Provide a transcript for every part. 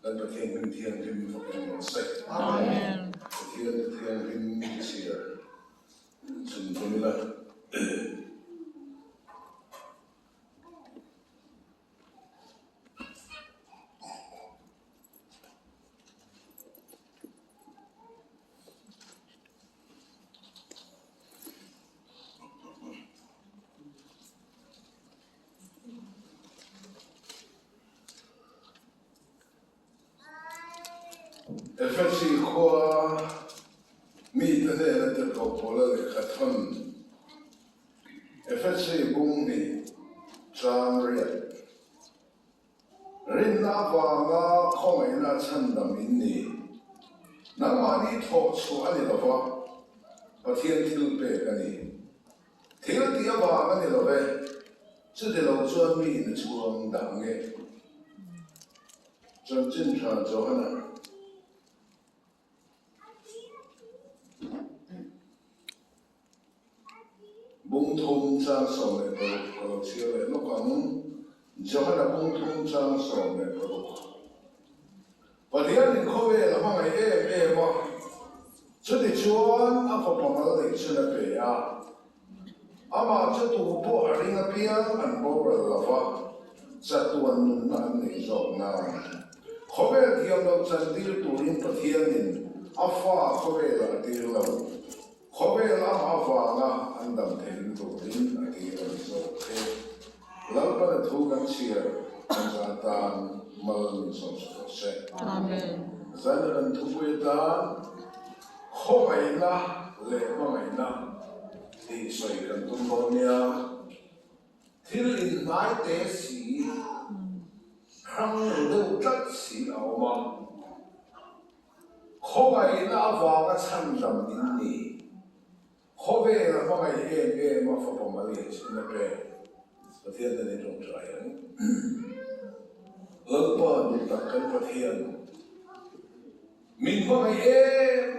Kan Pathian hming thianghlim fak eng rawh se. Amen. Pathian thianghlim chhiar chhun zawm ila. Efesi khua mite hnena tirhkoh Paula lehkha thawn Efesi bung hnih chang riat Rinna avanga khawngaihna chhandam in ni. Nangmahni thawh chhuah a ni lova, Pathian thil pek a ni. Thil tih avang a ni lo ve, chuti lo chuan mi in a chhuang dah nge? Chanchin tha Johana. Bung thum chang 16 ka lo chhiar leh lawk ang. Johana bung thum chang 16. Pathianin khawvel a hmangaih em em a, chutichuan a fapa mal neih chhun a pe a. Amah chu tu pawh a ring apiang an boral lo va, chatuan nunna an nei zawk nan. Khawvel thiam loh chantir turin Pathianin a fa khawvelah a tir lo. Khawvel amah avanga an dam theihna turin a tir a ni zawk e. Lalpan a thu kan chhiar kan zan tan mal min sawm sa tawh se. Amen. Zan kan thupui atan khawngaihna leh hmangaihna tih sawi kan tum dawn nia. Thil inhnai te si, hrang ru deuh tlat si a awm a. Khawngaihna avanga chhandam in ni. Khawvel a hmangaih em em a fapa Maria chhun a pek. Pathian nen i tawngtai ang. Lalpa duh tak kan Pathian min hmangaih em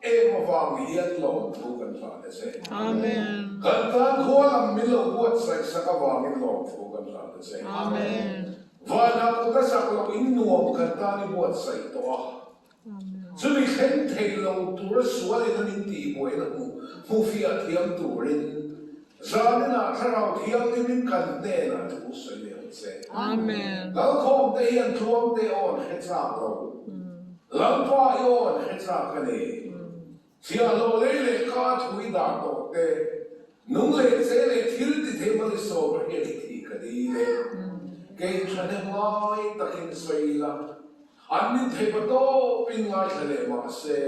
em avang hian lawmthu kan hlah ta che. Amen. Kan tan khua lam min lo buatsaih sak avangin lawmthu kan hlah ta che. Amen. Vanah kut a sak loh in nuam kan tan i buatsaih tawh a. Chumi thleng thei lo tura sualin a min tihbuaina hmuh hmuhfiah thiam turin zaninah Thlarau Thianghlimin kan hnenah thu sawi leh ang che. Lalkhawm te hian tluang te aw an hre chak lo. Lalpa i aw an hre chak a ni. Thiahhlawh lei leh ka thu i dah tawh te, nung leh che leh thil ti thei mal i sawm a hriat i thih ka dil e. Kei thahnem ngai takin sawi ila, an min thei pa tawpin ngaithla leh mah se,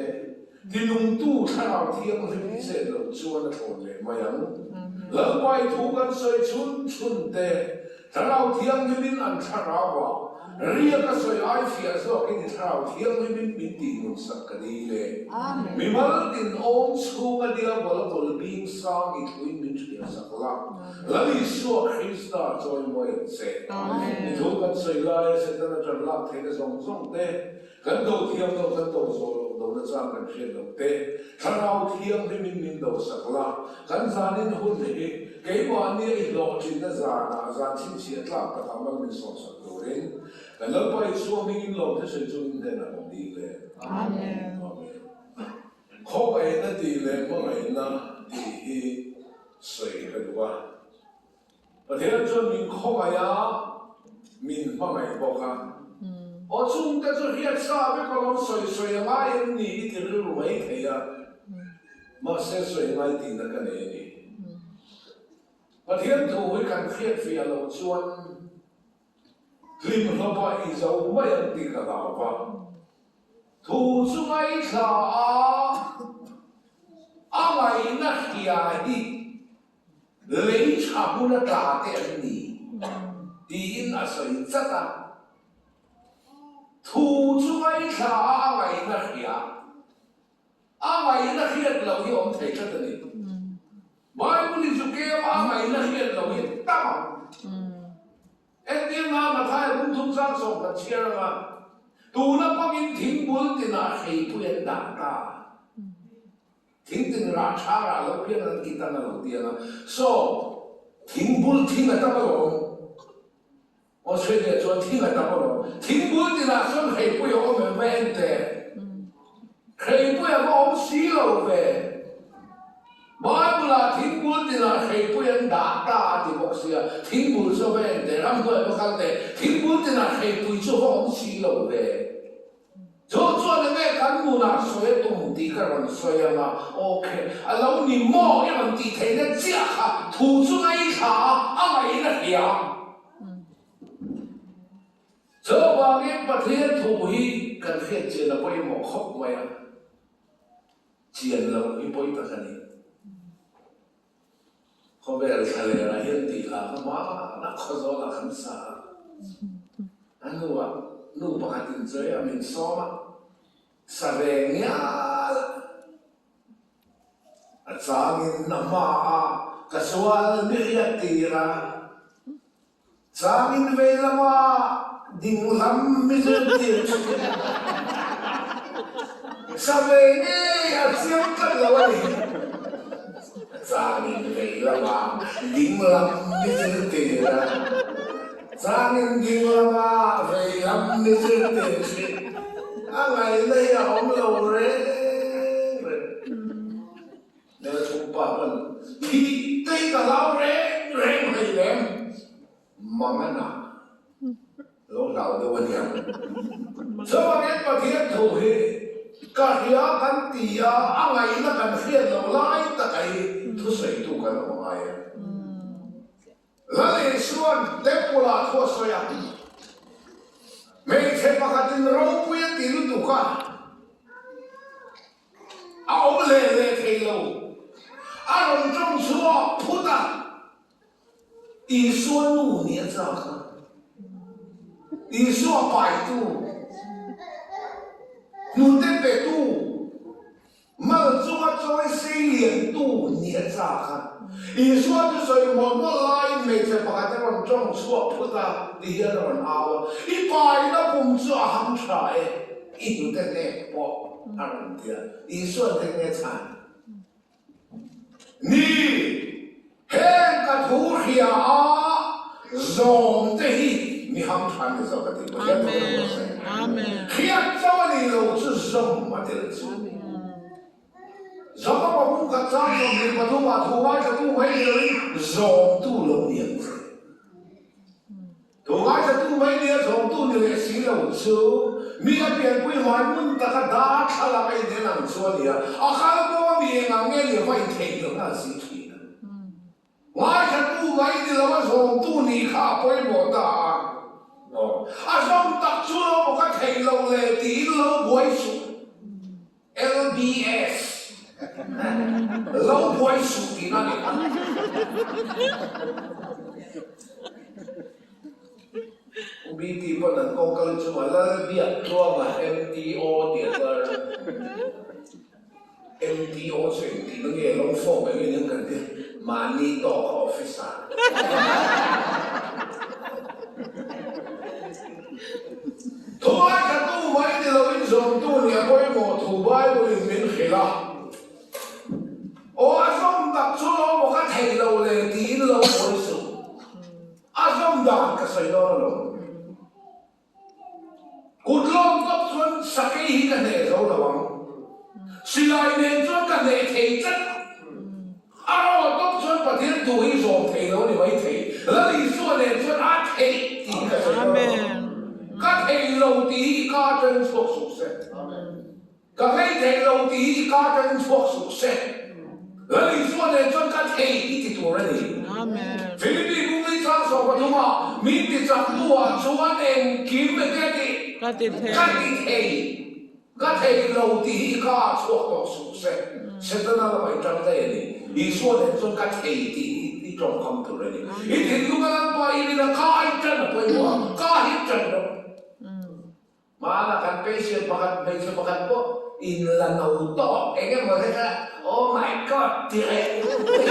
tinungtu thlarau thianghlim i chet loh chuan a thlawn leh mai ang. Lalpa i thu kan sawi chhun chhun te, Thlarau Thianghlimin an thlarauah riak a sawi ai fiah zawkin i Thlarau Thianghlimin min tih nun sak ka dil e. Mimal tin awm chhunga diabol a kawl bing sang i thuin min hriat sak la, Lal Isua Krista chawimawi ang che. I thu kan sawi laia Setana ṭan lak theihna zawng zawng te, Kan do thiam lo, kan do zawh loh do na chang kan hriat loh te, Thlarau Thianghlimin min do sak la, kan zanin hun hi keimahnia i hlawhtlinna zanah zan chhinchhiah tlak takah mal min sawm sak turin kan Lalpa Isua hmingin lawmte sawi chungin hnenah kan dil e. Amen. Amen. Khawngaihna tih leh hmangaihna tih hi sawi ka duh a. Pathian chuan min khawngaih a, min hmangaih bawk a. Aw chungte chu hriat sa vek alawm sawi sawi a ngai em ni i ti rilru mai thei a, mahse sawi ngai tihna ka nei a ni. Pathian thu hi kan hriat fiah loh chuan hlimhlawpah i zo mai ang tih ka hlau va. Thu chu ngaithla a, a ngaihna hria hi Lei tha hmun a tla te an ni tiin a sawi chat a. Thu chu ngaithla a a ngaihna hria, a ngaihna hriat loh hi awm thei tlat a ni. Bible in chu keu a ngaihna hriat loh hi tam ang. Engtin nga Mathaia bung thum sang sawm kan chhiar anga, tuna pangin thingbul tinah hreipui an dah ta. Thing tin rah tha rah lo pian an kit ang a lo ti ang a, saw thing bul thing a tam alawm. Australia chuan thing a tam alawm. Thingbul tinah chuan hreipui a awm em va en teh. Hreipui a va awm si lo ve. Bible ah thingbul tinah hreipui an dah ta a ti bawk sia. Thingbul chu a va en teh, ramhnuai va kal teh. Thingbul tinah hreipui chu a va awm si lo ve. Chu chuan enge kan nunah sawi a tum tih ka rawn sawi ang a, ok, a lo ni maw i rawn tih theihna chiah kha thu chu ngaithla a, a ngaihna hria. Chuvangin Pathian thu hi kan hriat chian a pawimawh khawp mai a, chian loh hi pawi tak a ni. Khawvel thlalerah hian tih hla kha hmana khawzawlah kan sa a, a hnuah nu pakhatin chawi a min sawm a, sa ve ngial a, a changin a hma a ka sual mi hriat tir a, Changin vei lama ding lam mi zirtir thin sa ve ngei a chiang tlat lo a ni. Changin vei lama ding lam mi zirtir a, changin ding lama vei lam mi zirtir thin a ngaihna hi a awm lo reng reng. Hmelchhung pa pawn thih te hi ka hlau reng reng hlei lem Mangana lo hlau deuh a niang. Chuvangin Pathian thu hi ka hria kan ti a, a ngaihna kan hriat lo lai taka hi thusawitu kan awm a ngai a. Lal Isua'n Temple ah thu a sawi a, hmeichhe pakhatin ropui a ti lutuk a, A awm hle hle thei lo. A rawn tawng chhuak phut a, Isua nu nih a chak a, Isua paitu, hnute petu, mal chunga chawi sei liantu nih a chak a. Isua chu sawi mawlh mawlh laiin hmeichhe pakhat a rawn tawng chhuak phut a, tihian a rawn au a, I paina pum chu a ham tha e. I hnute hnek pawh a rawn ti a, Isua'n eng nge chhan? Ni, heng ka thu hria a zawm te hi mi ham than ni zawk a ti. Pathian thu ka hmu se. Hriat chauh a nih lo chu zawm a tel chu. Zawm a pahum khat chang 23 ah thu ngaithlatu mai ni loin zawmtu lo ni ang che. Tungaithatu mai nia zawmtu ni leh si lo chu mi a pianpui hmai hmun taka darthlalang a inen ang chu a ni a, a kal pawh a mi eng ang nge ni va intheih loh na an si thin a. Ngaithatu mai ni lo a zawmtu nih kha a pawimawh ta a, a zawm tak chu lo maw ka theih loh le tiin lo buai suh. LBS, Lo buai suh tihna a ni. BT pawn an kawngkal chungah Lalbiak Tluanga MTO tih a tar a. MTO chu engtihna nge lo form eng eng kan ti mahni tawka officer. Thuaithatu mai ni loin zawmtu nih a pawimawh thu Bible-in min hrilh a. Aw a zawm tak chu lo maw ka theih lo le tiin lo hawi suh. A zawm dan ka sawi dawn alawm. Kut lawm tawp chuan sakei hi ka hneh zo lo ang. Silai nen chuan ka hneh thei tlat. A rawh tawp chuan Pathian thu hi zawm thei lo a ni mai thei. Lal Isua nen chuan a theih tih hi ka sawi dawn lo. Ka thei lo tih hi i ka atangin chhuak suh se. Ka ngei thei lo tih hi i ka atangin chhuak suh se. Lal Isua nen chuan ka thei i ti tur a ni. Philippi Bungli chang sawh pathuma min ti chak hnuah chuan engkim enge tih ka ti thei. Ka thei lo tih hi i ka ah chhuak tawh suh se, Setana lamah i ṭang daih a ni. Isua nen chuan ka thei tih hi i ṭawngkam tur a ni. I thinlung a lalpa i rin a, ka ai ṭan a pawimawh a, ka hi ṭan rawh. Hmanah kan patient pakhat, hmeichhe pakhat pawh in la no tawk eng emaw hlek a, Oh my God ti reng mai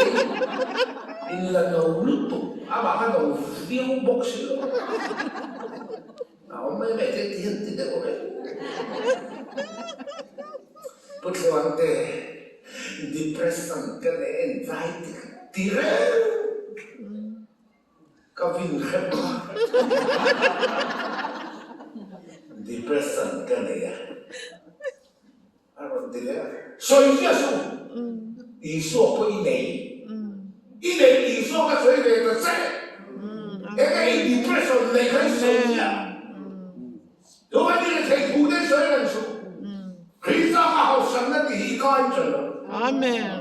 in la no lutuk, amah kha no viau bawk si lo. A awm mai mai te ti hian ti deuh reng. Pu Tluangte, depression ka nei anxiety ka ti reng. Ka vin hrep a. Depression ka nei a. A rawn ti leh a. Sawi chiah suh. Isua pawh i nei. I nei Isua ka sawi ve ta che. Enge i depression nei kha i sawi chiah. Tunah ni le thei thu te sawi reng suh. Krista ka hausakna tih hi i kai ṭha lo. Amen.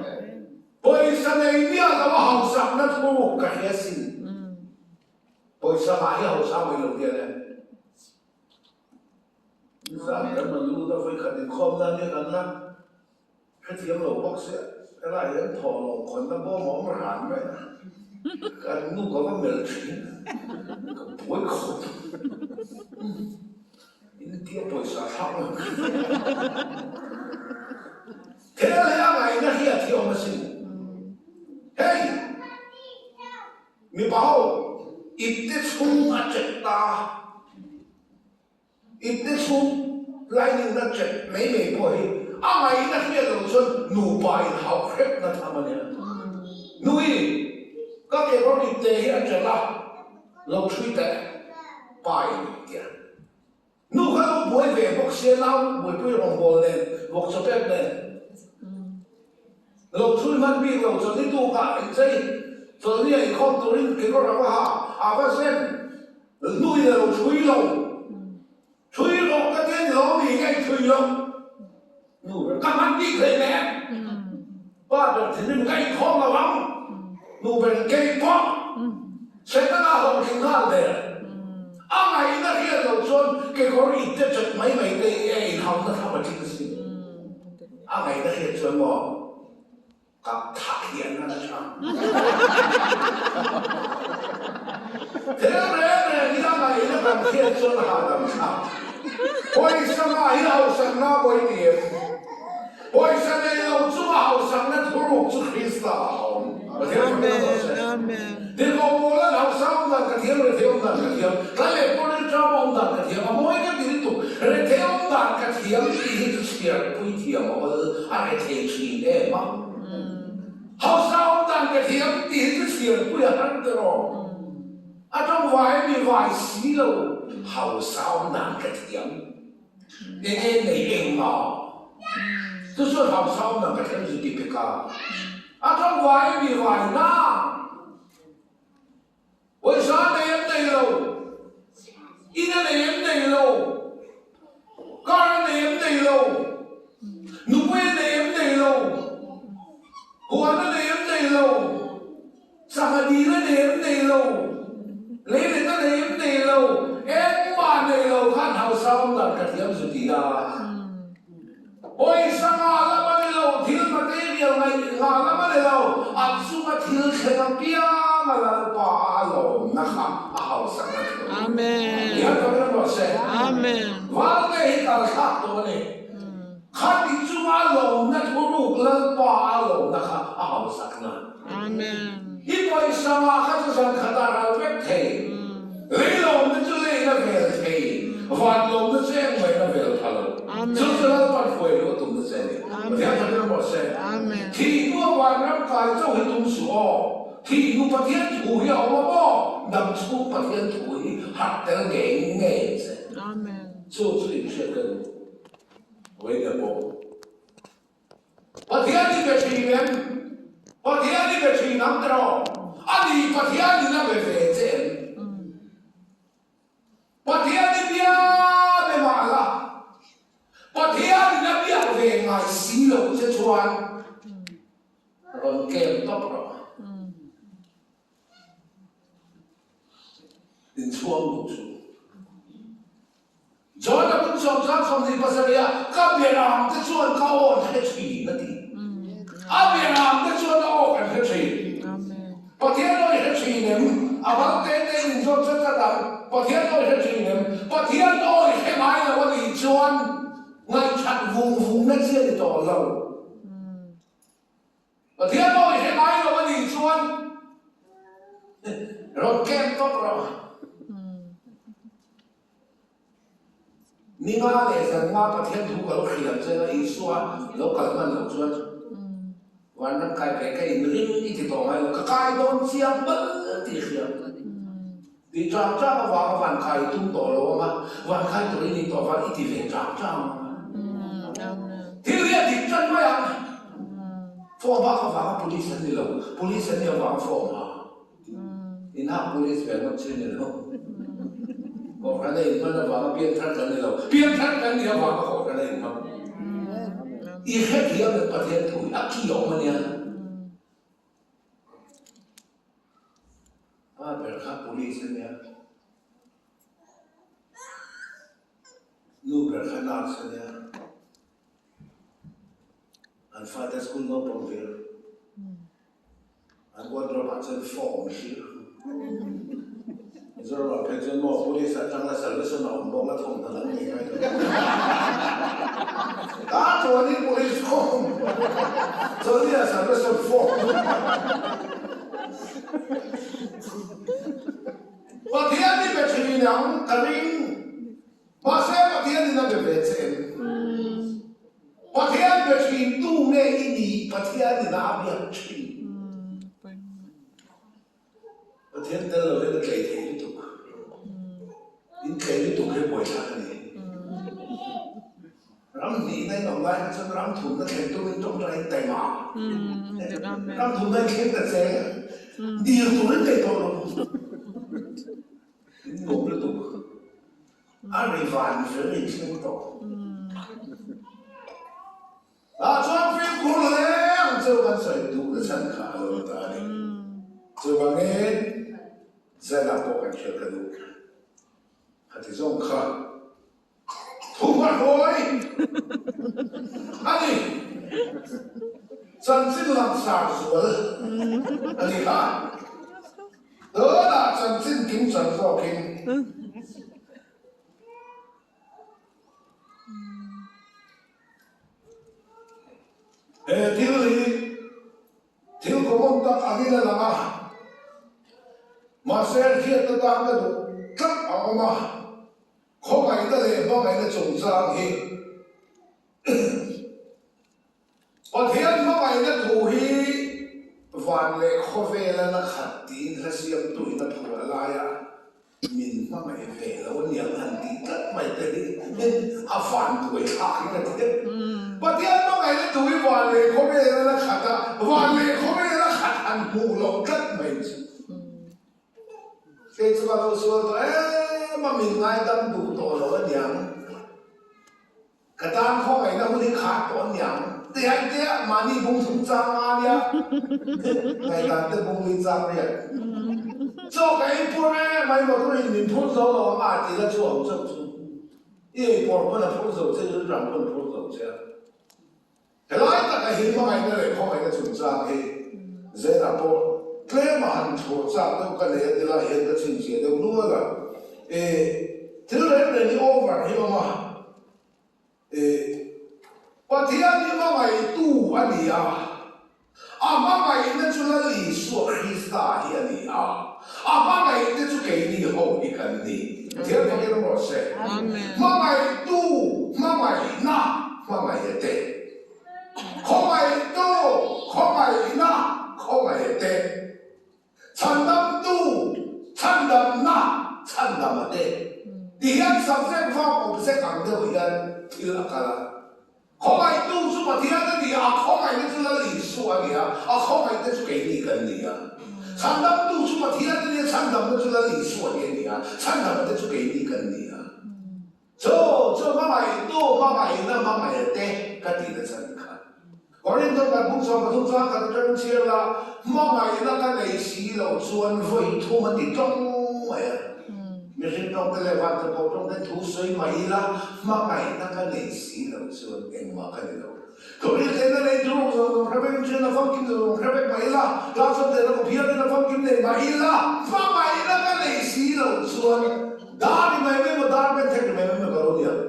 Pawisa nei miah lo a hausakna thu ka hria sin. Pawisa mah hi hausa mai lo hian e. Zan kan rawn lut a vawikhat inkhawm nan hian kan la hrethiam lo bawk sia. Helai hian thawhlawm khawnna bawm a awm ran mai a. Kan nu ka va melh thin. Ka buai khawp. India pawisa thlak lo. Thil hi a ngaihna hi a thiam asin. Hei, mipa ho, ipte chhung a check ta, ipte chhung lining na check mai mai pawh hi a ngaihna hriat loh chuan nupa inhauh hrepna tham a nia. Nui, ka kekawr ipte hi a check a, lo ṭhui teh, pa in tia. Nu kha lo buai ve bawk sia nau buaipui rawngbâwl nen vawk chaw pek nen lo thui hman bik lo chawlhni tukah inchei chawlhni a inkhawm turin kekawr a va ha a va zen nuin a lo thui lo thui rawh ka tia ni lo mi nge i thui lo nu ber ka hman bik hlei nen pa ber thinrim ka inkhawm lo ang nu ber kei pawh Setana hlawhtling nghal der. A ngaihna hriat loh chuan kekawr ipte chat mai mai te hi a inhauna tham a tling si. A ngaihna hriat chuan maw kap thak hian a la tha. Thil reng reng hi a ngaihna kan hriat chuan a hahdam thlak. Pawisa mah hi hausakna pawi ni em? Pawisa nei lo chunga hausakna thuruk chu Krista a awm. Pathian fak in rawh se. Tirhkoh Paula'n hausa awm dan ka thiam, rethei awm dan ka thiam, tlai leh pawrin ṭam awm dan ka thiam, a mawi ka ti lutuk, rethei awm dan ka thiam tih hi chu chhiarpui thiam a awl, a rethei ṭhin em a. Hausa awm dan ka thiam tih hi chu chhiarpui a har tiraw. A ṭawngvai a mi vai si lo, hausa awm dan ka thiam. Enge nei eng maw? Chu chuan hausa awm dan ka thleng zu ti pek a. A ṭawngvai a mi vai na. Pawisa a nei em nei lo? In a nei em nei lo? Car a nei em nei lo? Nupui a nei em nei lo? Huan a nei em nei lo? Sangha dil a nei em nei lo? Leilet a nei em nei lo? Engmah nei lo khan hausa awm dan ka thiam zu ti a. Pawisa ngah lam a ni lo, thil material ngaih ngah lam a ni lo, a chunga thil thleng apiang a Lalpa a lawmna kha a hausakna thu. Tihian ka ring rawh se. Valte hi kal thlak tawh a ni. Khati chunga lawmna thuruk Lalpa a lawmna kha a hausakna. I pawisa ngah kha chu zan khatah ral vek thei. Lei lawmna chu leiin a vel thei, van lawmna chu engmah in a vel pha lo. Chu chu Lalpan hruai luh a tumna che a ni. Pathian tha ber rawh se. Thih hnua vanram kai chauh hi tum suh aw. Thih hnu Pathian thu hi a awm a maw? Dam chhung Pathian thu hi harh tel ngei ngei che. Chu chu inhriat ka duh. Vawiin pawh. Pathian i be thin em? Pathian i be thin ang tiraw? A ni, Pathian in a be ve che em? Pathian i bia be mah la, Pathian in a biak ve ngai si lo che chuan rawn kem tawp rawh. Inchhuang duh suh. John a hmun sawmsang 27 ah ka beram te chuan ka aw an hre thin a ti. A beram te chuan a aw kan hre thin. Pathian aw i hre thin em? A bang te te in inzawt chat chat ang. Pathian aw i hre thin em? Pathian aw i hre ngai lo a nih chuan ngaihthat vung vung na chi a ni tawh lo. Pathian aw i hre ngai lo a nih chuan rawn kem tawp rawh. Ni nga leh zan nga Pathian thu ka lo hrilh ang che la, Isua lo kal hman loh chuan vanram kai ve ka inring i ti tawh ngai lo, ka kai dawn chiang bal tih hria. Ti chang chang avanga van khai i tum tawh lo ang a, van khai tur i nih tawh avang i ti ve chang chang ang a. Thil hi a dik tan mai ang. Form hak avanga police an ni lo, police an nih avanga form hak. In hak police ve ngawt chi a ni lo. Kohhran a inhman avanga pianthar kan ni lo, pianthar kan nih avanga kohhran a inhmang. I hrethiam leh Pathian thu hi a ki a awm a nia. Pa ber kha police a nia, nu ber kha nurse a nia, an fate school naupang hlir, an wardrobe ah chuan form hlir. Mizoram ah phei chuan maw police ah tang la salvation a awm bawk a thawmhnaw dang nei ngai lo. Ta chuan in police form chuan nia salvation form. Pathian i be thin ang ka ring. Mahse Pathian in a be ve che em? Pathian be thin tu nge i nih Pathian in a biak thin? Pathian tel lo hian a tlei thei lutuk. In tlei lutuk hi buaithlak a ni. Ram hnihna in awm lai kha chuan ram thumna thlen tumin tawngtai in taima. Ram thumna in thleng ta che. Dil turin tlei tawh lo. In nuam lutuk. A ri van vir in thleng tawh. Tah chuan fimkhur hle ang cheu kan sawi duh na chhan kha a lo ta a ni. Chuvangin Zela pawh kan hriat ka duh. Khati zawng kha thu hmahruai a ni. Chanchin langsar zual a ni kha. Tunah chanchin kim chan zawkin. He thil hi thil common tak angin a lang a, mahse hriatna tan ka duh tlat a awm a, khawngaihna leh hmangaihna chungchang hi Pathian hmangaihna thu hi van leh khawvela la khat tiin hla siamtuin a phuah laia Min hmangaih ve lo a niang han tih tlat mai te hi a van buai thlak in a ti deuh. Pathian hmangaihna thu hi van leh khawvel a la khat a, van leh khawvel a khat han hmuh loh tlat mai chu. Kei chu ka lo sual tawh em a, min ngaidam duh tawh lo a niang. Ka tan khawngaihna hun hi khar tawh a niang. Tihai te ah mahni bung thum chang a nia. Ngaihdan te bung li chang riat. Chaw ka ei phur em mai motor in min phur zo lo ang a ti la chu ang chauh chu. I ei pawr pawn a phur zo che rilrang pawn a phur zo che a. Helai taka hi hmangaihna leh khawngaihna chungchang hi Zena pawh tlem a han chhuah chak deuh ka nei a ti lai hian ka chhinchhiah deuh nual a. E, thil reng reng hi over hi awm a. E, Pathian hi hmangaihtu a ni a, a hmangaihna chu Lal Isua Krista hi a ni a, a hmangaihte chu keini ho hi kan ni. Pathian fakin awm rawh se. Hmangaihtu hmangaihna hmangaih te. Khawngaihtu khawngaihna khawngaih te. Chhandamtu chhandamna chhandama te. Ti hian subject verb object ang deuh hian thil a kal a. Khawngaihtu chu Pathian a ni a, a khawngaihna chu Lal Isua a ni a, a khawngaihna chu keini kan ni a. Chhandamtu chu Pathian a ni a, chhandamna chu Lal Isua hi a ni a, chhandamna te chu keini kan ni a. Chu chu hmangaihtu hmangaihna hmangaih te ka tihna chhan kha. Korinth kan buk 13 chuan kan ṭang chhiar la, hmangaihna ka nei si loh chuan vawi thum a ti ṭawng mai a. Mihring ṭawng te leh van te pawh ṭawng ten thu sawi mai ila, hmangaihna ka nei si loh chuan engmah ka ni lo. Thuril theihna nei tur zawng zawng hre vek in ṭhian a famkim zawng zawng hre vek mai ila, tlangsawn theihna ka phiarin a famkim nei mai ila, hmangaihna ka nei si loh chuan dar i mai mai maw dar ben thek ri mai mai maw ka lo ni ang.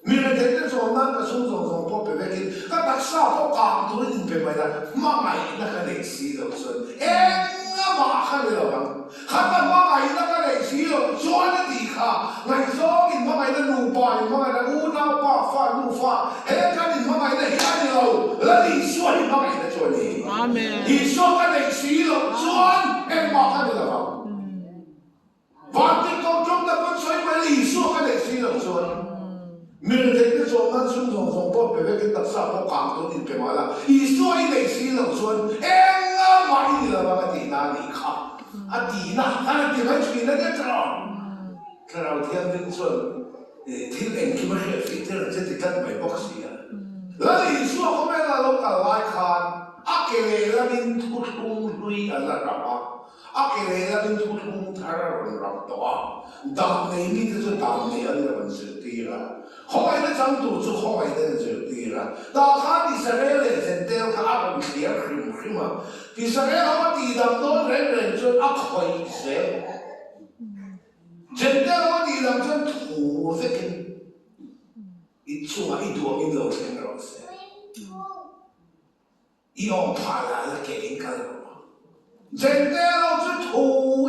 Mi retheihte chuan nan ka sum zawng zawng pawh pe vekin ka taksa pawh kang turin inpe mai la, hmangaihna ka neih si loh chuan engmah kha ni lo ang. Khatna hmangaihna ka neih si loh chuan a tih kha, ngaihzawng inhmangaihna, nupa inhmangaihna, unau pa fa nufa he kan inhmangaihna hi a ni lo, Lal Isua hi hmangaihna chu a ni. Isua ka neih si loh chuan engmah kha ni lo ang. Mi retheite chawm nan sum zawng zawng pawh pe vekin taksa pawh kang tun inpe mah la, Isua i neih si loh chuan enga mah i ni lo ang a tihna a nih kha. A tihna khan a ti mai thin a nia tawh. Thlarau Thianghlim chuan thil engkim a hriat fih tir ang che ti tlat mai bawk si a. Lal Isua khawvela lo kal lai khan a ke lehlamin thuthlung hlui a la rap a, A ke lehlamin thuthlung thar a rawn rap tawh a, dan nei mite chu dan nei an rawn zirtir a, khawngaihna changtu chu khawngaihna an zirtir a. Tah khan Israel leh Jentail kha a rawn thliar hrim hrim a, Israel ho a tihdam dawn reng reng chuan a khawih zel. Jentail ho a tihdam chuan thu vekin i chungah i duangin lo thleng rawh se. I awm phah lah la ke in kal rawh. Jentail ho chu thu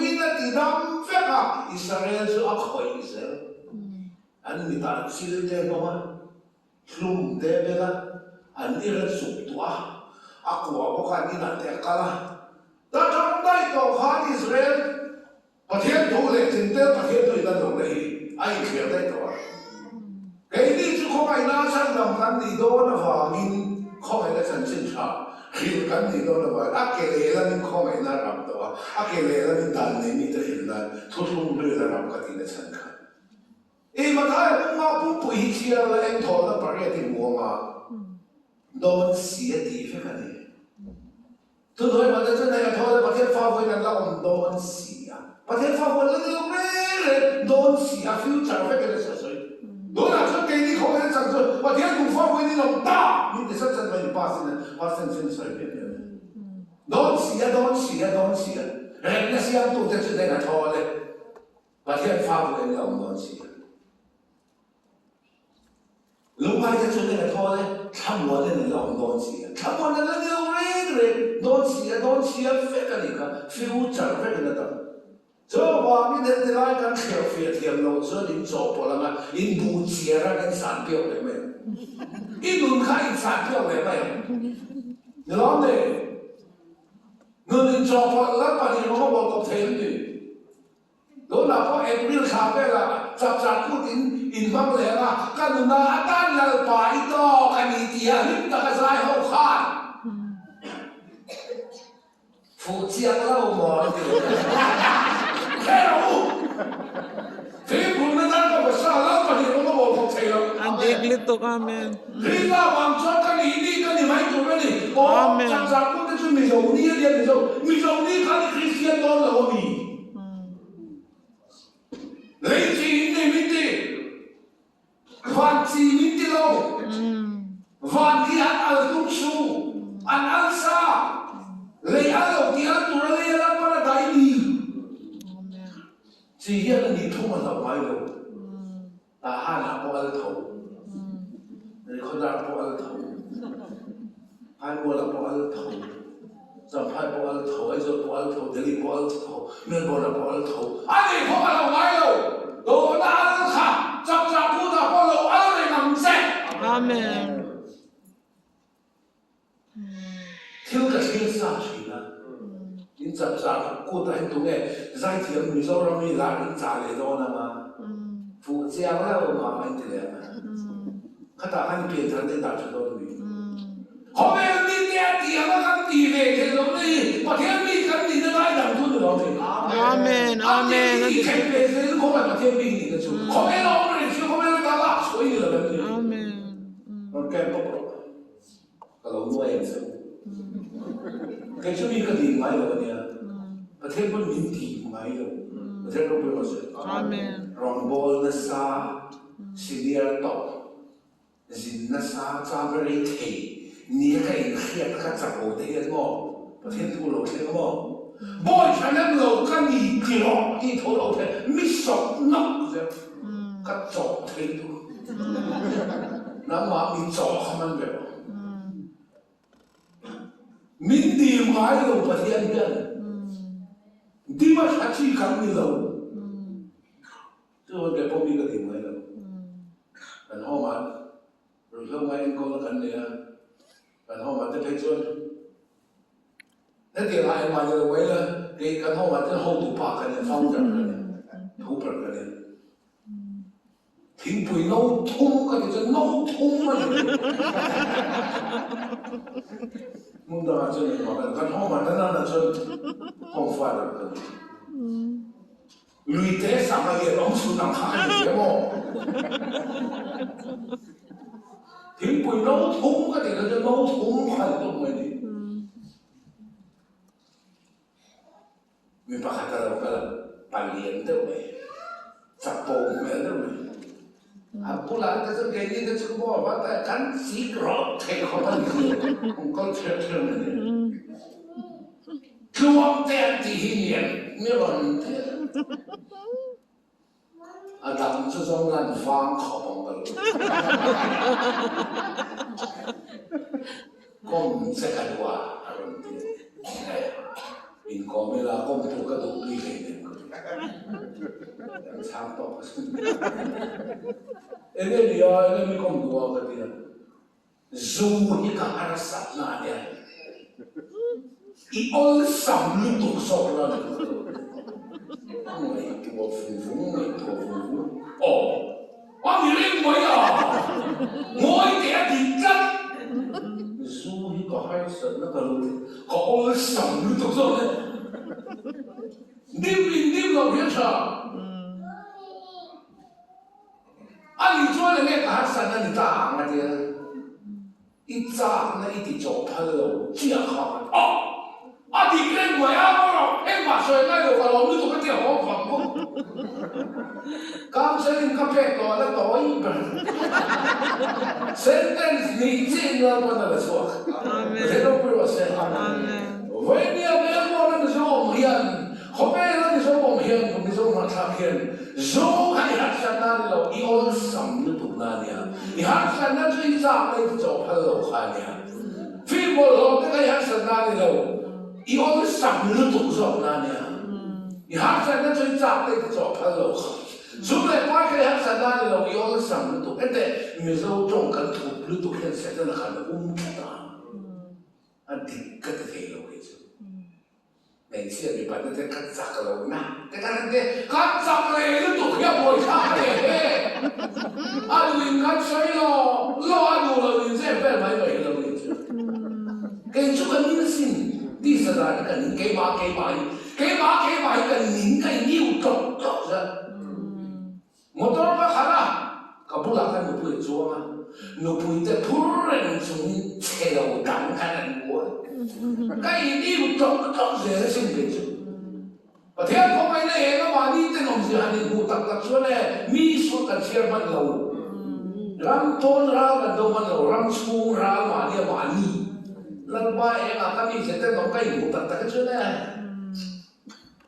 in a ti dam vek a, Israel chu a khawih zel. An mitah chil te hnawm a, hlum te bel a, an ir a chuk tuah a, a kua bawk a, an inah te a kal a. Ta tang daih tawh khan Israel Pathian thu leh Jentail Pathian thu in a lohna hi a inthliar daih tawh a. Keini chu khawngaihna a chhandam kan nih dawn avangin khawngaihna chanchin tha hrilh kan nih dawn avangin a ke lehlamin khawngaihna a rap tawh a, a ke lehlamin dan nei mite hrilh nan thuthlung hlui a rap ka tihna chhan kha. I Mathaia bunga pumpui hi chhiar la engthawlna pariat i hmu anga dawn si a tih vek a ni. Thuhnuai mahte chuan hei a thaw le Pathian fa vawiin an la awm dawn si a, Pathian fa vawiin la ni lo reng reng dawn si a, future vekin a sawi. Tunah chuan keini khawvel chang chuan Pathian duh fa vawiin in awm ta min ti sat sat mai ni pass in past tense in a sawi piah piah mai. Dawn si a, dawn si a, dawn si a, remna siamtute chu hei a thaw le Pathian fa vawiin la awm dawn si a. Lungngaite chu eng a thawl e, thlamuan in la awm dawn si a, thlamuan an la ni lo reng reng dawn si a, dawn si a vek a nih kha, future vek in a tam. Chuvangin he tilai kan thliar fiah thiam loh chuan in chawhpawlh ang a, in buh chiar ang, in san piak leh mai ang. I nun kha in san piak leh mai ang. Ni lawm ni? Nun in chawhpawlh lalpan in rawng a bawl kawp thei em ni? Tunah pawh April thla velah chapchar kut in in hmang leh ang a, ka nuna atan Lalpa i tawk a ni tia hlim taka zai ho khan fuh chiang lo maw an ti leh a. Hre rawh u! Fimkhurna tan ka basa Lalpa hi rawng a bawl khawp thei lo. A dik lutuk Amen. Krista vang chuan ka nih nih ka ni mai tur a ni. Aw, chapchar kut te chu Mizo ni a nia Mizo. Mizo ni khan i Kristian dawn lo a mi? Lei chi in nei min ti. Van chi min ti lo. Van khi an al tum su. An al sa. Lei al lo ti al tur a lei a lam a dai ni. Chi hian a nih thum a hlauh ngai lo. Tahan-ah pawh al tho, Rikhodar pawh al tho, Phaimual-ah pawh al tho, Champhai pawh al tho, Aizawl pawh al tho, Delhi pawh al tho, Melbourne-ah pawh al tho. A nih pawh ka lo ngai lo, dawhna al kha chapchah kutah pawh lo al reng ang che. Amen. Thil ka thlir sa thin a, in chap char kut ah hian tunge zaithiam Mizoram hi lar in chah leh dawn ang a, fuh chiang lo mah mah in ti leh ang a, khatah khan i pian thar te dah tha dawn a mi. Khawvel mi te a tih ang a kan tih ve theih loh na hi Pathian mi kan nihna lai dang chu ni lo thei. Amen Amen a tih theih ve zel khawvel Pathian mi nihna chu khawvel a awm reng si khawvel a lak chhuah i ni lo em ni. Amen. Rawn ken pawp rawh. Ka lo nuai ang che u. Kei chu mi ka dil ngai lo a nia. Pathian pawn min dil ngai lo. Pathian ropui rawh se. Amen. Rawngbâwl nasa, senior tawp, zin nasa, cham rei thei nia ka inhriat kha chak lo te hian maw Pathian thu lo thleng a maw? Bawi thahnem lo ka ni ti rawh tih tho lo thei mi sawp nawk zel ka chawh thei tur. Nangmah mi chawh kha man ve rawh. Min dim ngai lo Pathian hian dim a tha chi kan ni lo. Chuan kei pawh mi ka dim ngai lo. Kan home ah ruihhlo ngai enkawlna kan nei a, kan home ah te phei chuan Hetiang ah engmah ni lo mai la, kei kan home ah chuan hotu pa ka nia, founder ka nia, thuper ka nia. Thingpui no thum ka ti chuan no thum a ni mai. Hmun dangah chuan engmah ka kan home ah nana na chuan home father ka ni. Lui te sangha lian awm chhun ang kha a ni ve maw? Thingpui no thum ka ti kha chuan no thum kha ni tawp mai ni. Mi pakhat a lo kal a, pa lian deuh mai, chapo hmel deuh mai. A bulah te chuan keini te chu maw va ta kan chik rawh thei khawp a ni si, an kal thliar thliar mai ni. Tluang te an tih hi ni em? Mi rawn ti a. A dang chu zawng lan vang khawp ang ka lo ti. Kawm che ka duh a, a rawn ti. In kawm ila kawm tur ka duh tui hlei nen ka ti. An chhang tawk a sin. Enge ni a, enge mi kawm duh a ka ti a. Zu hi ka harsat na ania. I awlsam lutuk zawk la ni ka lo ti. A ngaihtuah vung vung, ngaihtuah vung vung. Aw, a ni reng mai a, ngawi teh a dik tlat. Zu hi ka harsat na ka lo ti. Ka awlsam lutuk zawk e. Dim in dim lo hian tha. A nih chuan enge ka harsatna ni ta ang a tia, i chakna i ti chawh phal lo chiah kha a ti. A dik reng mai a maw rawh, engmah sawi ngai lo ka lawm lutuk a tia haw vang maw. Counselling ka pek tawh la tawi ber. Sentence hnih chiah in Lalpan a la chhuak. Pathian ropui rawh se. Vawinia Melbourne a Mizo awm hian Khawvel a Mizo awm hian Mizo hnahthlak hian Zu kha i harsatna a ni lo, i awlsam lutuk na a nia. I harsatna chu i chak na i ti chawh phal lo kha a nia. Film bawlhhlawh te kha i harsatna a ni lo, i awlsam lutuk zawk na a nia. I harsatna chu i chak na i ti chawh phal lo kha. Zu leh pai kha i harsatna a ni lo, i awlsam lutuk. Hete Mizo tawng kan thup lutuk hian Setana khan a um tlat a, a dik ka ti thei lo kei chu. Hmeichhia mipa te te ka chak lo na te ka rin te ka chak leh lutuk hi a buai thlak a ni he. A duh in kan sawi lo lo a duh lo in zep vel mai mai hi lo ni chu. Kei chu ka ning sin tisa dan hi ka ning keimah keimah hi keimah keimah hi ka ning ka in iu tawk tawk zat. Motor ka khalh a, ka bulah ka nupui a chuang a, nupui te phur reng chungin chhe lo dang khan an hmu a, ka inniu tawk tawk zel a sin kei chu. Pathian khawngaihna eng a mahni tenawm zia han inhmuh tak tak chuan e, mi sual kan chhiar hman lo, ram pawn ral kan do hman lo, ram chhung ral mahni a mahni Lalpa engah ka mi che tenawm ka inhmuh tak tak hi chuan e,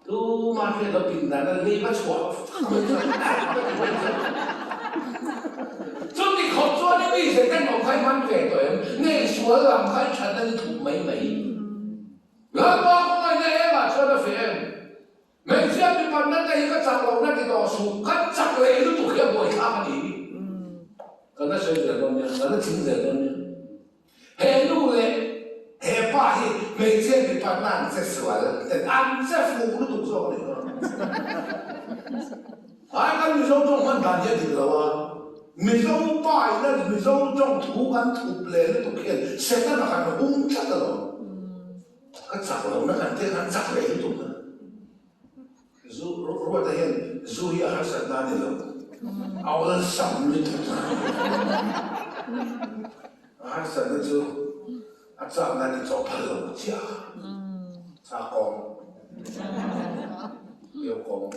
Tu mah hriat lo pindan a lei va chhuah Chuti khawp chuan i mi ze ten awm kha i hman ve tawh em? Nge i sual lam kha i that nan i thup mai mai? Lalpa khawngaihna engah chuan a feh em? Hmeichhia mipanna te hi ka chak lohna ti tawh suh, ka chak leh lutuk hi a buaithlak a ni. Kan la sawi zel dawn nia, kan la ching zel dawn nia. He nu leh he pa hi hmeichhia mipa na an che sual ten an che fuh lutuk zawk a nih dawn. Ai kan Mizo tawng hman dan hi a dik lo a, Mizo pa in a Mizo tawng thu kan thup leh lutuk hian Setana kan hum tlat alawm. Ka chak lo na kan tia kan chak leh lutuk a. Zu Ruata hian zu hi a harsat na a ni lo, a awlsam lutuk. A harsatna chu a chakna ti chawh phal lo chiah a, cha kawng, keu kawng,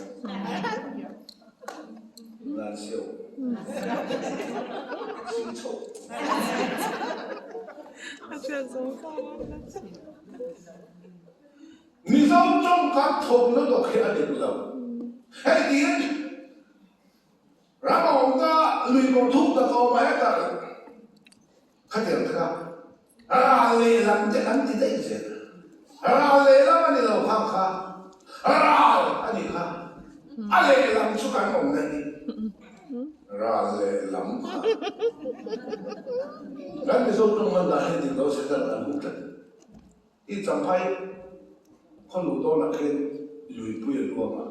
lan siau, sing chho. Mizo tawng kan thawk lutuk hi a dik lo. Hei tiin ram a awm ta, lui kawr thuk tak a awm a, hetah khatiang taka ral lehlam te kan ti daih zel. Ral lehlam a ni lo khang kha, ral a nih kha. A lehlam chu kan awm na hi ral lehlam kha. Kan Mizo tawng hman dan hi dik lo se chuan kan hmu tlat. I champhai khaw luh dawnah khian luipui a luang a.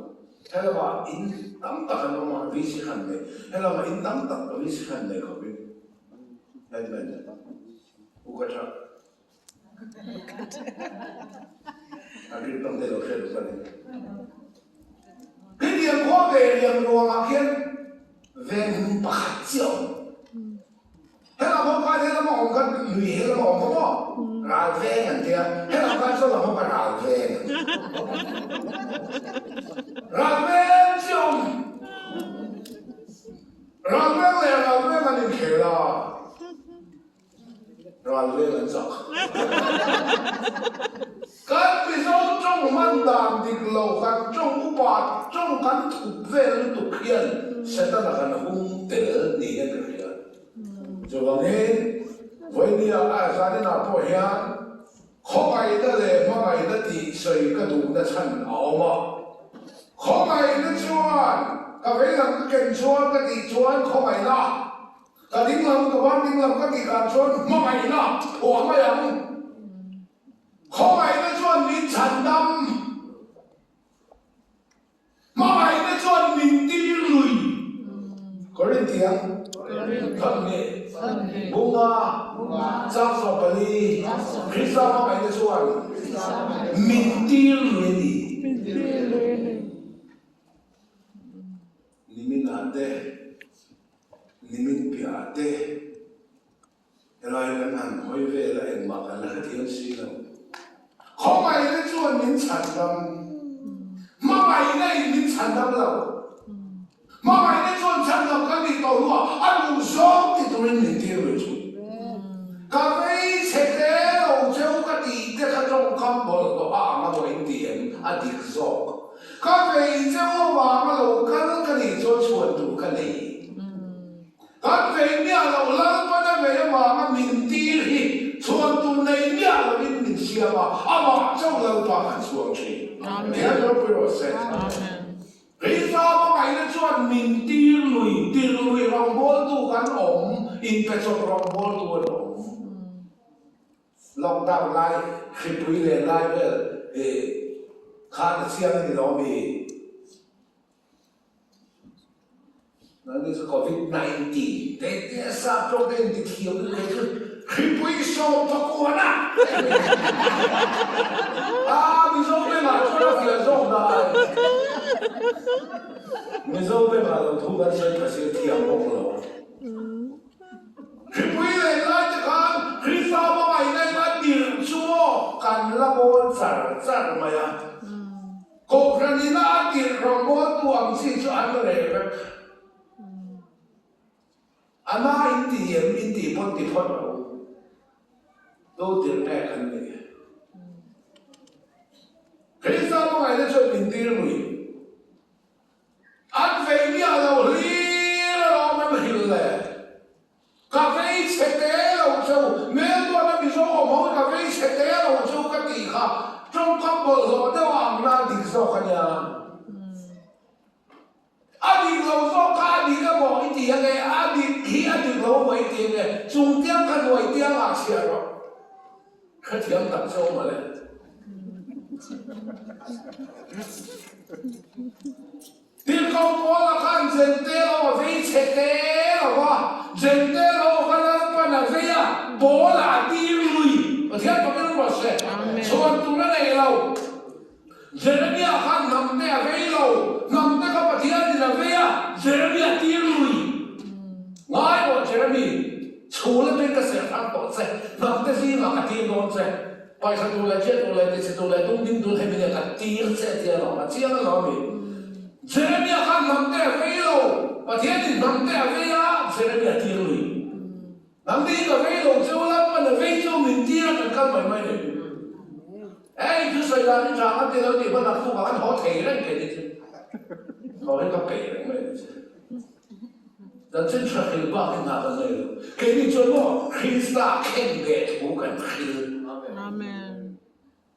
Helamah in tam tak an awm a, VC khan nei. Helamah in tam tak VC khan nei khawpin headman u ka tha. A rin tam te lo hre duh ka ni. Hetiang khua ve riang ruangah khian venghmun pakhat chiah a awm. Helam ho khan helam a awm khan lui helam a awm kha maw? Ral veng an tia. Helam khan saw lam ho kha ral veng an ti. Ral veng chiah a awm. Ral veng leh ral veng an inkhel a. Ral veng an chak. Kan Mizo tawng hman dan dik lo, kan tawng upa tawng kan thup vel lutuk hian Setana kan hung tel niin ka hria. Chuvangin, vawinia a zaninah pawh hian khawngaihna leh hmangaihna tih sawi ka duhna chhan a awm a. Khawngaihna chuan ka veilam ka ken chuan ka tih chuan khawngaihna Ka dinglam ka van dinglam ka tih khan chuan hmangaihna phuah mai ang. Khawngaihna chuan min chhan dam. Hmangaihna chuan min tir lui. Korintiang Thawhni Bunga Changsaw pali Krista hmangaihna chuan min tir lui a ni. Niminah te Nimin piah te helai kan han hawi vel a engmah kan la hrethiam si lo. Khawngaihna chuan min chhan dam. Hmangaihna in min chhan dam lo. Hmangaihna chuan chhan dam kan nih tawh hnuah a duh zawng ti turin min tir lui chu. Ka vei chhe te lo cheu ka tih te kha tawngkam bawlhhlawh a ang a maw in ti em? A dik zawk. Ka vei cheu avanga lo kal ka nih chuan chhuan tur ka nei. Kan vei miah loh Lalpana vei avanga min tir hi chhuan tur nei miah lovin min siam a, amah chauh Lalpa kan chhuang thin. Pathian ropui rawh se. Krista hmangaihna chuan min tir lui, tir lui rawngbawltu kan awm, inpechawp rawngbawltu an awm. Lockdown lai, hripui len lai vel i khan a chiang a ni lo ami? Nangni chu Covid 19 te te a sap tawk te inti thiam lutuk kei chu hripui sawm thakuan a! Aa Mizo bengah chuan a fiah zawk dai. Mizo bengah lo thu kan sawi pha si thiam bawk lo. Hripui leh lai te khan Krista hmangaihna in a tirh chu maw kan la bawl char char mai a. Kohhran ina a tirh rawngbawltu ang chi chu an reh vek. A na in ti em in tih pawn ti phawt rawh u. Tu tirh nge kan nih? Krista hmangaihna chuan min tir lui. An vei miah lo hlir alawm an hrilh le. Ka vei chhe te lo cheu, Melbourne a Mizo awm ho hi ka vei chhe te lo cheu ka tih kha tawngkam bawlhhlawh deuh a ang nan dik zawk a nia. A dik lo zawk kha a dik emaw i ti ange, a dik hi a dik lo emaw i ti ange, chung tiang kha hnuai tiang ah chhiar rawh. Hrethiam tak chu awm ale. Tirhkoh Paula khan Jentail ho a vei chhe te lo va, Jentail ho kha Lalpan a vei a, Paula a tir lui. Pathian fakin rawh se. Chhuan tur a nei lo. Jeremia khan hnamte a vei lo, hnamte kha Pathianin a vei a, Jeremia tir lui. Ngai rawh Jeremy, chhul atangin ka serh hrang tawh che, hnamte zingah ka tir dawn che. Paisa tur leh chiah tur leh tichhe tur leh tung ding tur hemi nen ka tir che tia lawm a chiang alawm i. Jeremia khan hnamte a vei lo, Pathianin hnamte a vei a, Jeremia tir lui. Hnamte hi ka vei lo cheu Lalpan a vei chu min tir a kan kal mai mai nei. Hei thusawi dan hi tha kan ti lo tih hman a khuk ah kan haw thei reng thei ni chu. Haw hi ka peih reng mai ni chu. Chanchin tha hril bak hi hna kan nei lo. Keini chuan maw Krista khen beh thu kan hril. Amen.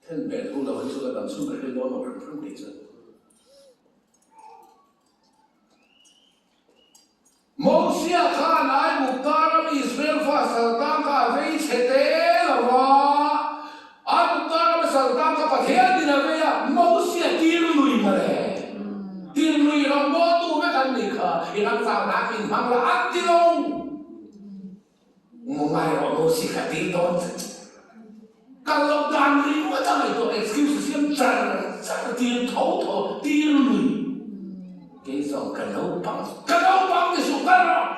Khen beh thu lo hi chu ka dam chhung ka hril dawn lo hrim hrim kei chuan. Mosia khan Aigupta ram Israel fa saltang kha a vei chhe te lo va. Aigupta ram saltang kha Pathianin a vei a, Mosia tir lui mawle. hmang la an ti lo. Ngai rawh Mosi ka ti dawn che che. Kal loh dan ringawt a ngaihtuah excuse a siam char char tir tho tho tir lui. Kei zawng ka naupang ka naupang ni suh kal rawh.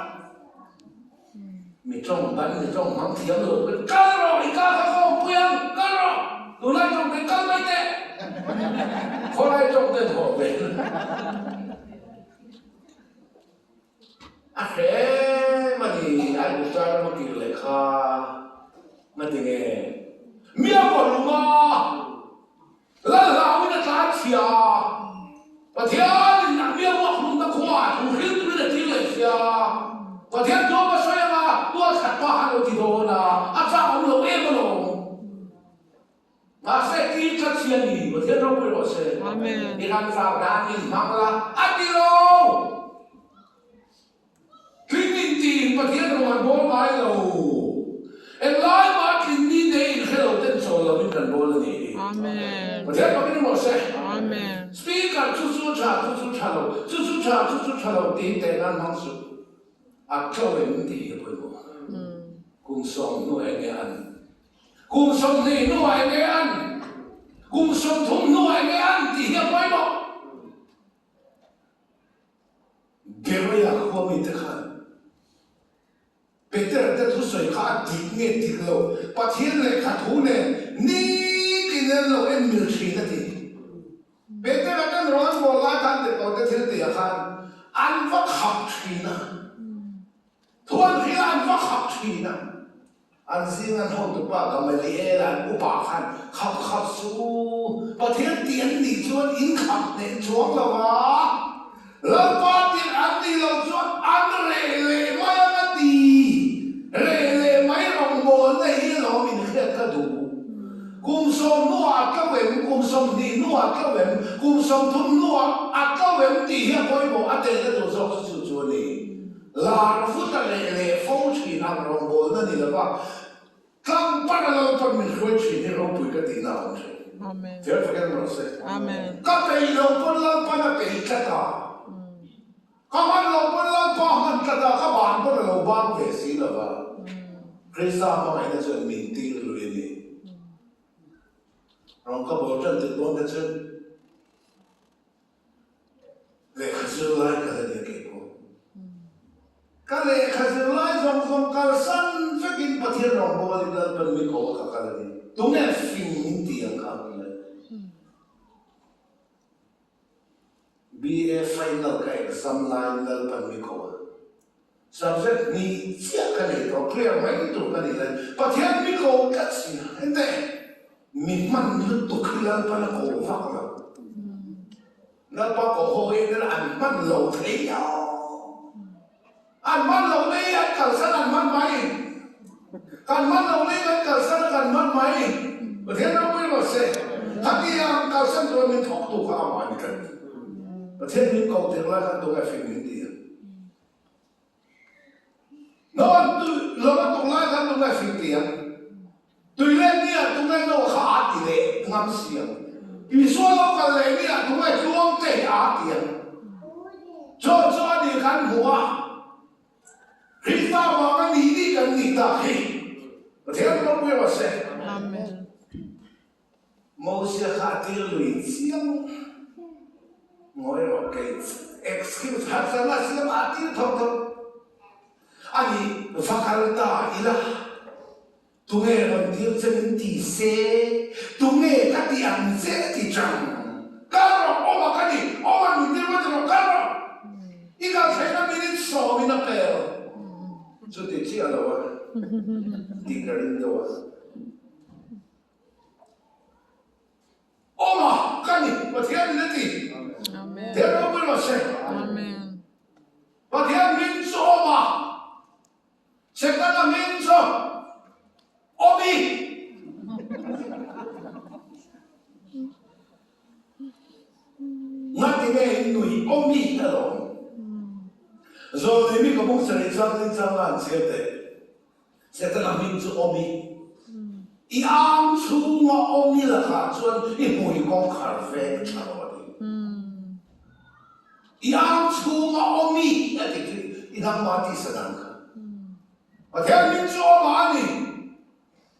Mi tawng ban mi tawng hmang thiam lo ka kal rawh i ka kha ka awmpui ang kal rawh tunlai tawng te kal mai teh. Khawlai tawng ten haw ve. A hrem a ni, a intar ram a kir leh kha ngati nge? Mi a vaw hlum a, Lalhlauin a tlan chhia a, Pathianin a mi a vuak hlumna khuaah thu hril turin a tir leh sia a, Pathian tuam a sawi anga tualthat pa khan lo ti dawn a, a chak awm lo em alawm. Mahse tir tlat si a ni, Pathian ropui rawh se. I ram zau dan in hmang la, a ti lo. Tling in tiin Pathian rawng an bawl ngai lo. Englai mah tling ni nei in hre lo ten chawl lo in kan bawl a ni hi. Pathian pakin rawh se. Speaker chu chu tha chu chu tha lo, chu chu tha chu chu tha lo tiin teh nan hmang suh. A tlo em tih hi a pawimawh. Kum 10 enge an Kum 20 hnuah enge an, kum 30 hnuah enge an tih hi a pawimawh. Beroia khua mite khan Peter te thusawi kha a dik nge dik lo, Pathian lehkha thu nen nitin an lo en mil thin a ti. Peter a kan rawn bawl lai khan tirhkoh te thil tihah khan an va khap thin a, thu an hrilh a an va khap thin a. An zing an hotupa Gamaliel an upa khan khap khap suh u, Pathian tih an nih chuan in khap hneh chuang lo va, Lalpa tirh an nih loh chuan an reh leh mai ang a ti. Reh leh mai rawngbawlna hi alawm inhriat ka duh. Kum 10 hnuah a tlo em, kum 20 hnuah a tlo em, kum 30 hnuah a tlo em tih hi a pawimawh a tehna tur zawk chu chu chu a ni. Lar vuta leh leh fo thin ang rawngbawlna ni lova tlang par a Lalpan min hruai thin hi ropui ka tihna a awm thin. Fel fakin rawh se. Ka peih lo pawn Lalpan a peih tlat a, ka hman lo pawn Lalpa a hman tlat a, ka ban pawn a lo bang ve si lova, Krista hmangaihna chuan min tir lui a ni. Rawng ka bawl tan tir dawn te chuan Lehkha zir lai ka la nia kei pawh. Ka lehkha zir lai zawng zawng kalsan vekin Pathian rawngbawlin Lalpan mi ko a ka kal a ni. Tunge fing min ti ang kha ang le? BA final ka exam laiin Lalpan mi ko a. Subject hnih chiah ka nei tawh, clear mai tur ka nih lai Pathian mi ko tlat si a, enteh mi hman lutuk hi Lalpan a ko vak lo. Lalpa ko ho en ila an hman lo thei a, an hman lo nei an kalsan an hman mai, kan hman lo nei kan kalsan a kan hman mai, Pathian ropui rawh se, khatiang kalsan tura min thawk tu kha amah a ni tlat. Pathian min ko tir lai khan tunge fing min ti ang. Nawn tui lo a tuk lai khan tunge fing ti ang? Tui let ni ah tunge no kha aa ti leh ngam si ang? Isua lo kal leh ni ah tunge tluang te hi aa ti ang? Chaw chu a nih kan hmu a, Krista vanga nih nih kan nih tak hi Pathian ropui rawh se. Amen. Mosia kha a tir lui chiang ngawi rawh kei excuse harsatna a siam a a tir tho tho a ni va kal ta ila tunge rawn tir che min ti se tunge ka ti ang che a ti chang kal rawh awm a ka ni awm a min tir va ti rawh kal rawh i kal theihna minute 10 in a pel chuti chiah lo a tih ka ring deuh a. Awm a ka ni Pathian in a ti. Pathian ropui rawh se. Pathian hming chu awm a, Setana hming chu Awmi. Ngati nge in nui Awmi alawm. Zawlnei mi ka buk sarih chang ding chang la an chhiar teh. Setana hming chu awm i, i ang chhunga awm i lakah chuan i hmui kawngkhar vek tha rawh a ti. I ang chhunga awm i a ti chu. I nangmah tisa dan kha. Pathian min chu awm a ni.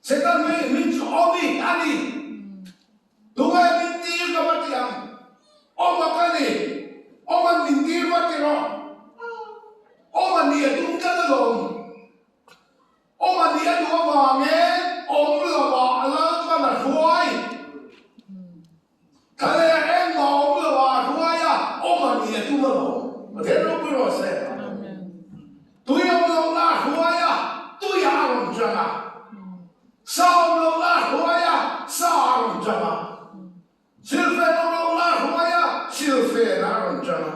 Setan min chu awm i a ni. Tunge min tir ka va ti ang? Awm a ka ni. Awm an min tir va ti rawh. Awm a ni a tum tlat alawm. Awm a ni a duh avangin awm lovah Lalpan a hruai. Thlaleh engmah awm lovah a hruai a, awm a ni a tum alawm. Pathian ropui rawh se. Tui awm lohna a hruai a, tuiah a rawn chang a. Sa awm lohna a hruai a, sa a rawn chang a. Silfen awm lohna a hruai a, silfen a rawn chang a.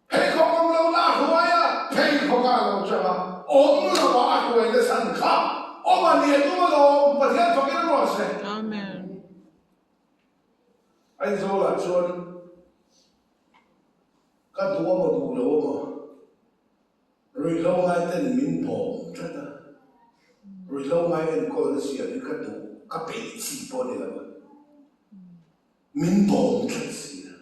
Pheikhawk awm lohna a hruai a, pheikhawk a lo chang a. Awm lovah a hruai nasa an kha. Awm a nia tum alawm, Pathian fakin a ruah se. Amen. Aizawlah chuan ka duh amaw duh lo amaw Ruihhlo ngai ten min bawm tlat a, ruihhlo ngai enkawlna siam hi ka duh, ka peih chi pawh a ni lo a, min bawm tlat si a.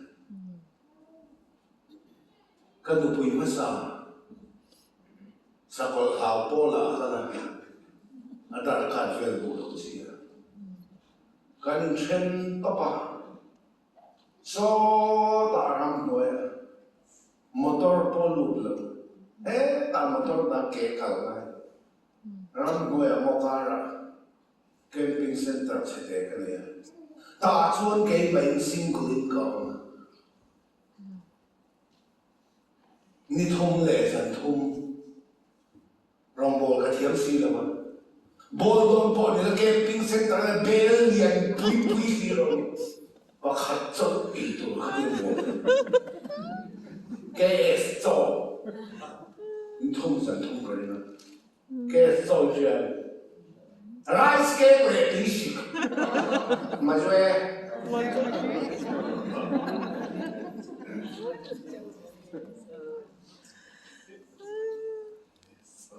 Ka nupui hmasa sakawlh hau pawlah a kal a, a darkat vel duh lo chi a. Kan inthen tawp a, sawtah ramhnuaiah Motor pawh lut lo. Hetah motor dah ke kal ngai. Ramhnuaiah maw karah camping center chhe ve ka nei a. Tah chuan keimah in single in ka awm a. Ni thum leh zan thum Rawngbawl ka thiam si lo a. Bawl dawn pawh nila camping center ah bel lian pui pui si ro pakhat chauh ei tur kha tin bawl. KS chaw in thum zan thum ka ring a. KS chaw hian rice cake leh tui sik mazue.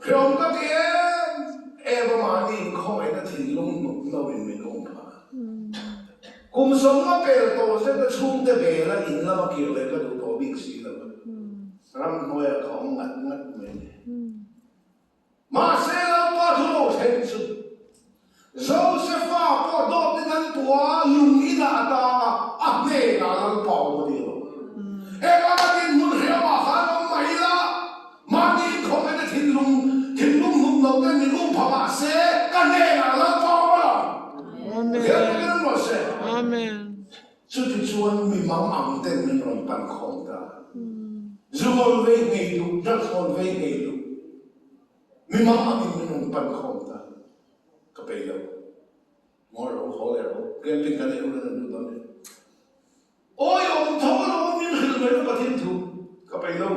Hreawm ka ti em em a mahni inkhawngaihna thinlung hnuk no in min um phah. Kum sawmnga pel tawh zet a chhungte bel a in lama kir leh ka duh tawh bik si lo a, ramhnuaiah ka awm ngat ngat mai ni. Mahse Lalpa thu lo thleng chu Josefa pawh dawtin an puah a, lung inah a tang a, a hnenah Lalpa awm a ni lo. Heng anga dinhmun hriamah khan awm mah ila, mahni inkhawmena thinlung thinlung hnuk lo ten min um pha mah se, ka hnenah Lalpa awm a lo. Pathian takin an ruah se. Chutichuan mi mang ang ten min rawn pan khawm ta. Zu ngawl vei ngei duh, drugs ngawl vei ngei duh. Mi mang angin min rawn pan khawm ta. Ka peih lo. Ngawi rawh u, haw leh rawh u. Camping kan neih hun an duh dawn e. Awi awm tho lo a min hrilh mai lo Pathian thu. Ka peih lo.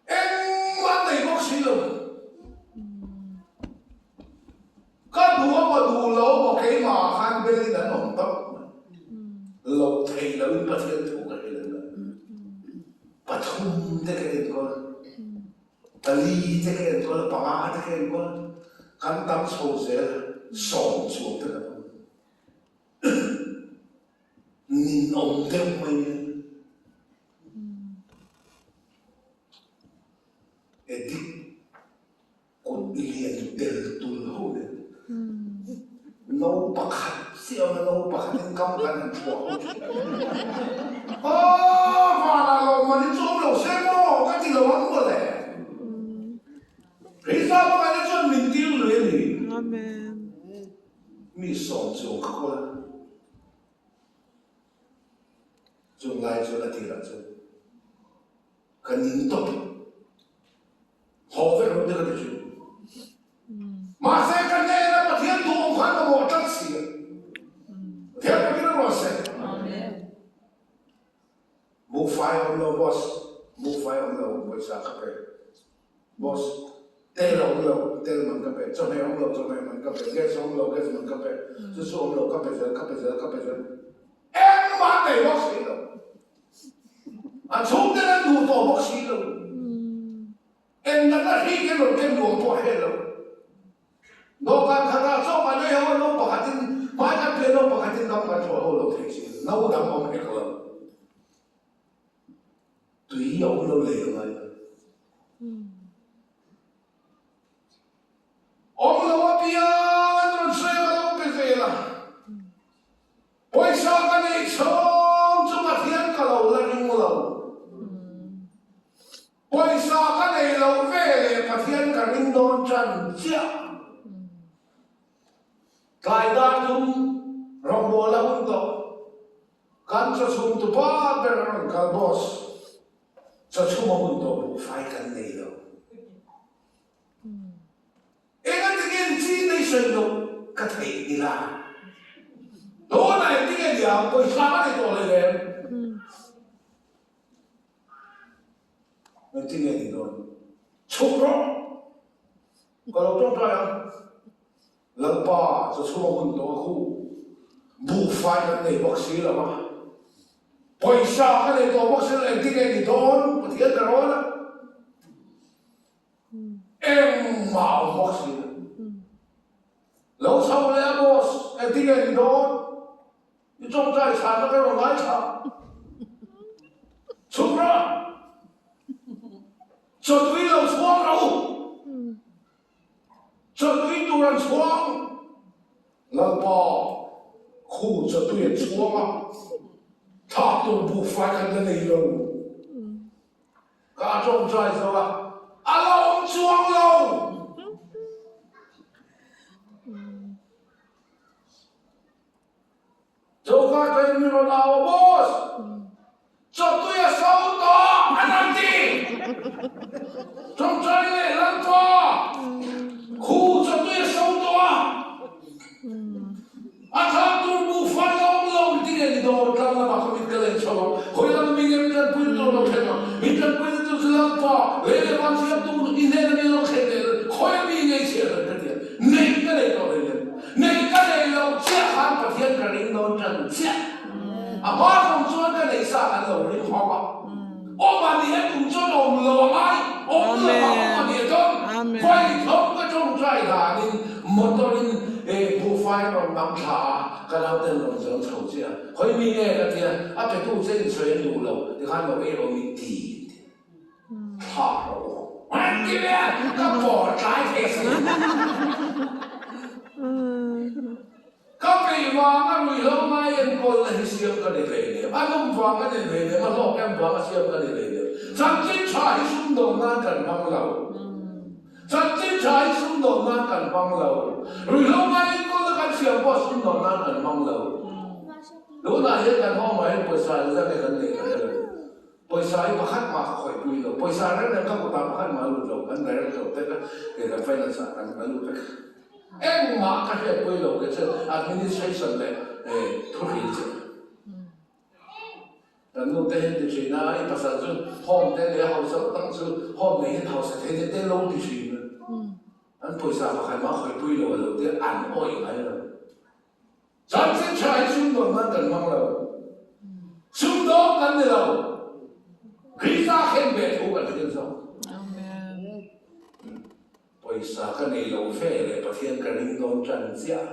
Engmah nei bawk si lo. Ka duh a maw duh lo maw keimah ah khan belin an awm tawp mai. Loh theih loin Pathian thu ka hrilh ang a. Pathum te ka enkawl a. Pali te ka enkawl a, panga te ka enkawl a, kan tam chho zel a, sawm chuang te kan awm. Ninawm deuh mai nia. Addict kut lian tel tul ho nen. No pakhat chiah awm a, no pakhat in kam kan han chhuah ho thin. Aw vanah lawmman hi chu awm lo se maw ka ti lo ang mawle. Krista hmangaihna chuan min tir lui a ni. Mi sawm chuang kha kawl a. Chung lai chuan a tirah chuan ka ning tawp. Haw vek lo te ka ti thin. Mahse ka hnena Pathian duhawm khan ka mawh tlat si a. Pathian takin a ruah se. Buhfai awm lo boss, buhfai awm lo pawisa ka pe. Boss, tel a awm lo, tel man ka pe. Chawhmeh awm lo, chawhmeh man ka pe. Gas awm lo, gas man ka pe. Chu chu awm lo, ka pe zel, ka pe zel, ka pe zel. Engmah nei bawk si lo. A chhungten an duh tawh bawk si lo. Engdang a hri nge rawn ken nuam pawh a hre lo. Dawhkan khatah chaw kan ei ho a, no pakhatin hmai kan pian no pakhatin dam kan chhuah ho lo thei si lo. No dang awm hek lo. Tui a awm lo lei a ngai a. dawn ṭan chiah. Tlai dar thum rawngbâwl a hun tawh. Kan chawchhum tupa ber a rawn kal boss. Chawchhum a hun tawh buhfai kan nei lo. Engati nge ni chi nei sawi loh ka theih ni la? Tunah engti nge ni ang pawisa ka nei tawh hleinem. Engti nge ni dawn? Chhuk rawh! Ka lo tawngtai ang. Lalpa chu chhung a hun tawh a khu. Buhfai kan nei bawk si lo a. Pawisa ka nei tawh bawk si lo engti nge ni dawn? Pathian ka rawn a. Engmah a awm bawk si lo. Lo chho leh a boss, engtin nge ni dawn? I tawngtai chhanna ka rawn ngaithla. Chhuk rawh! Chawtui lo chhuang rawh u! Chawtui tur an chhuang. Lalpa, khu chawtui an chhuang a, thlak tur buhfai kan la nei lo. Ka tawngtai zo a, a la awm chuang lo. Choka ṭain mi rawn au a, Boss! Chawtui a so tawh a rawn ti! Tawngtai leh Lalpa, khu chawtui a so tawh a. A thlah tur buhfai a awm lo ti nge ni dawr tlang lamah ka mit ka len chho ang. Khawi lama mi nge min tanpuina tur lo thleng ang? Min tanpuina tur chu Lalpa, lei leh van siamtu i hnena mi lo thlen leh khawi a mi nge i chhiar ang ka ti a. Neih ka nei tawh hlei lem. Neih ka nei lo chiah khan Pathian ka ring dawn tan chiah. A hma zawng chuan ka neih sa kan lo ring hawk a. Awm a ni a tum chuan awm lo a ngai, awm lo a awm a ni a chuan Vaithawm ka tawngtai danin motor in buhfai rawn nam thla a, ka nauten rawn zawn chho che a, khawi mi nge ka tia, a petu che insawi an duh lo, tikhan lo ei rawh min ti an ti. Thla rawh u. An ti ve a, ka pawr tlai thei si. Ka peih vanga ruihhlo ngai enkawl na hi siam ka ni hleinem, a nawm vang a ni hleinem, a hlawk em vanga siam ka ni hleinem. Chanchin tha hi sumdawn nan kan hmang lo. Chanchin tha hi sumdawn nan kan hmang lo. Ruihhlo ngai enkawl na kan siam pawh sumdawn nan kan hmang lo. Tunah hian kan home ah hian pawisa engzat nge kan neih ka hre lo. Pawisa hi pakhat mah ka khawih pui lo. Pawisa reng reng ka kutah pakhat mah a lut lo. Kan director te kha kan finance ah kan lut vek. Engmah ka hriatpui lo ke chu administration leh thuhril che. Kan nu te hian ti thin a, i pasal chu home te leh hausa tang chu home nei hian hausa thei te te lo ti thin a. An pawisa pakhat mah khawihpui lo a lo te an awih ngai lo. Chanchin tha hi sumdawn nan kan hmang lo. Sumdawng kan ni lo. Krista khen ve thu kan hrilh zawk. Pawisa ka nei lo ve leh Pathian ka ring dawn tan chiah.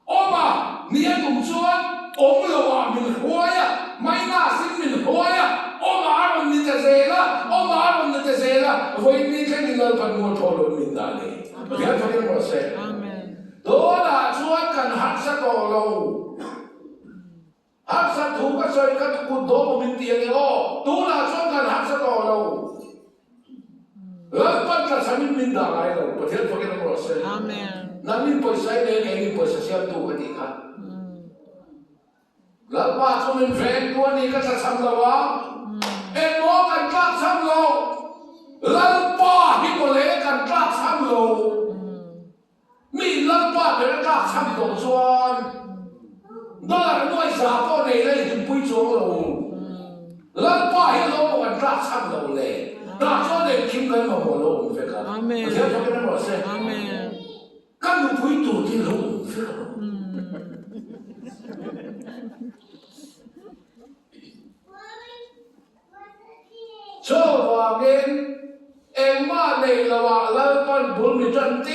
Awm a, ni a tum chuan awm lo ah min hruai a, minus in min hruai a, awm ah a rawn ni ta zel a, awm ah a rawn ni ta zel a, vawiin ni thlengin Lalpan mualpho lo in min dah a ni. Pathian fakin rawh se. Dawnah chuan kan harsa tawh lo. Harsa thu ka sawi kha kut dawm awm in ti a ni aw. Tunah chuan kan harsa tawh lo. Lalpan tlachhamin min dah ngai lo. Pathian fakin awm rawh se. Nangnin pawisa i nei a, keinin pawisa siamtu ka tih kha. Lalpa chu min vengtu a ni ka tlachham lo a. Engmaw kan tlakchham lo. Lalpa hi mawle kan tlakchham lo. Mi Lalpa ber a tlak chhan tawh chuan dollar nuai za pawh nei la i hlimpui chuang lo. Lalpa hi lo maw kan tlak chhan lo le? Tah chuan engkim kan mamawh lo awm vek a. Pathian fakin a rawh se. Ka nupui tur te lo awm vek a rawh. Chuvangin engmah nei loah Lalpan bul mi tan ti.